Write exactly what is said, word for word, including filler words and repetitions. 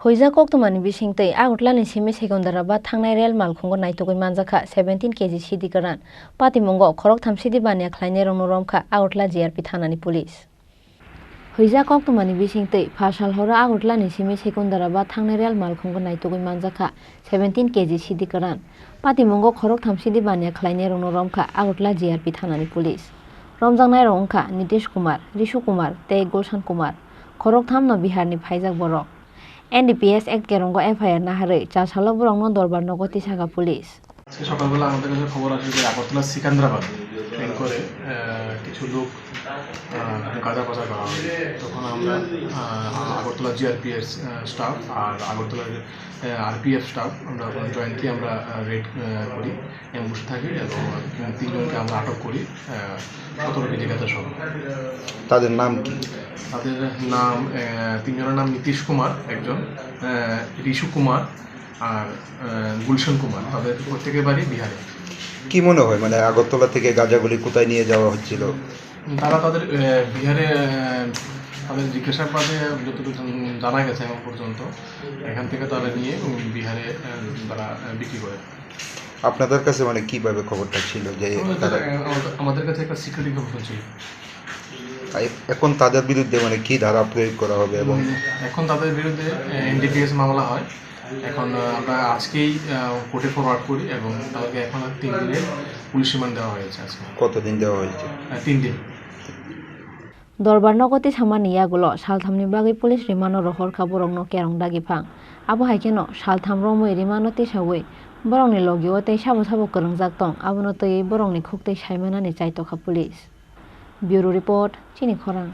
Huijak koktwmani bisingtwi Agartala ni simi Secunderabad thangnai rel malkhungo naitugwi manjakha seventeen K G sidi kwran. Patimungo khoroktham sidi baniya khlainairokno romkha Agartala G R P thanani police. Huijak koktwmani bisingtwi pha sal horo Agartala ni simi Secunderabad thangnai rel malkhungo naitugwi manjakha seventeen K G sidi kwran. Patimungo khoroktham sidi baniya khlainairokno romkha Agartala G R P thanani police. Romjaknairok wngkha Nitish Kumar, Rishu Kumar tei Gulshan Kumar. Khorokthamno Biharni phaijak borok. N D P S Act kerongo F I R naharwi chasalo borokno dorbar nogo tisakha police. আজকে সকালবেলা আমাদের কাছে খবর আসে যে আগরতলা সিকান্দ্রাবাদ ট্রেন করে আহ, কিছু লোক আহ, গাঁজা পাচার করা হয়। তখন আমরা আহ, আগরতলা জিআরপিএস স্টাফ আর আগরতলার আরপিএফ স্টাফ আমরা জয়েন্টলি আমরা রেড করি, অ্যাম্বুশে থাকি এবং তিনজনকে আমরা আটক করি, সতেরো কেজি গাঁজা সহ। তাদের নাম কি? তাদের নাম আহ, তিনজনের নাম নীতিশ কুমার একজন, আহ, রিশু কুমার আর আহ, গুলশান কুমার। তাদের প্রত্যেকের বাড়ি বিহারে। কি মনে হয়, মানে, আগরতলা থেকে গাঁজাগুলি কোথায় নিয়ে যাওয়া হচ্ছিল? তারা তাদের আহ, বিহারে আহ, তাদের জিজ্ঞাসাবাদে যতটুকু জান- জানা গেছে এখন পর্যন্ত, এখান থেকে তারা নিয়ে উম, বিহারে আহ, তারা আহ, বিক্রি করে। আপনাদের কাছে, মানে, কিভাবে খবরটা ছিল যে আমাদের তারা কাছে, আহ, আমাদের- আমাদের কাছে একটা সিক্রেট ইনফরমেশন ছিল। এ- এখন তাদের বিরুদ্ধে, মানে, কি ধারা প্রয়োগ করা হবে এবং উম, এখন তাদের বিরুদ্ধে এনডিপিএস মামলা হয়। এখন আহ, আমরা আজকেই কোর্টে ফরওয়ার্ড করি এবং তাদেরকে এখন আর তিন দিনের পুলিশ রিমান্ড দেওয়া হয়েছে আজকে। কতদিন দেওয়া হয়েছে? আহ, তিন দিন। Dorbar nogo tisamani yagulo salthamni bagwi police rimano rohorkha borokno kerong dagi phang. Abo hai kheno saltham romwi rimano tisawi borokni logio tei sabo sabo kwrwngjak tong, abono twiwi borokni khuktwi saimanani chaitokha police. Bureau Report, Chini Khorang.